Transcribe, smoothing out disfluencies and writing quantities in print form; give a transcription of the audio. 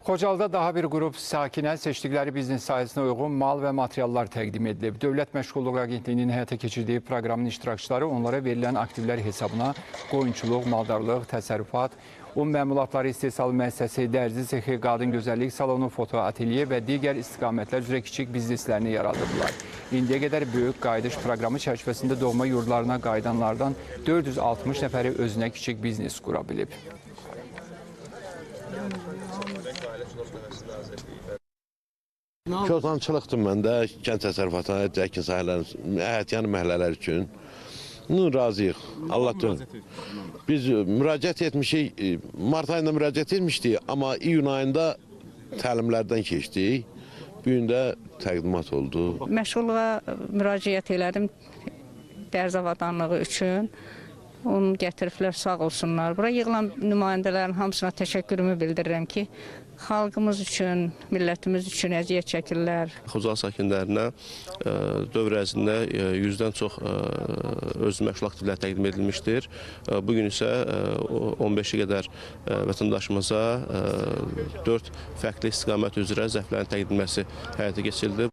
Xocalıda daha bir qrup sakinə seçdikləri biznes sahəsinə uyğun mal və materiallar təqdim edilib. Dövlət Məşğulluq Agentliyinin həyata keçirdiyi proqramın iştirakçıları onlara verilən aktivlər hesabına qoyunçuluq, maldarlıq, təsərrüfat, un məmulatları istehsal müəssisəsi, dərzi sexi, qadın gözəllik salonu, foto atelye və digər istiqamətlər üzrə kiçik bizneslərini yaradıblar. İndiyə qədər Böyük Qayıdış proqramı çərçivəsində doğma yurdlarına qayıdanlardan 460 nəfəri özünə kiçik biznes qura bilib. Kotançılıqdır məndə, kənd təsərrüfatı, əkin sahələrinin, həyətyanı məhəllələr üçün. Razıyıq. Allahdan. Biz müraciət etmişik, mart ayında müraciət etmişdik, amma iyun ayında təlimlərdən keçdik. Bu gün də təqdimat oldu. Məşğulluğa müraciət elədim dərz avadanlığı üçün. Onu gətiriblər, sağ olsunlar. Bura yığılan nümayəndələrin hamısına təşəkkürümü bildirirəm ki, xalqımız üçün, millətimiz üçün əziyyət çəkirlər. Xocalı sakinlərinə dövr ərzində 100-dən çox öz məşğul aktivləri təqdim edilmişdir. Bu gün isə 15-ə qədər vətəndaşımıza 4 fərqli istiqamət üzrə zərflərin təqdim edilməsi həyata keçirildi.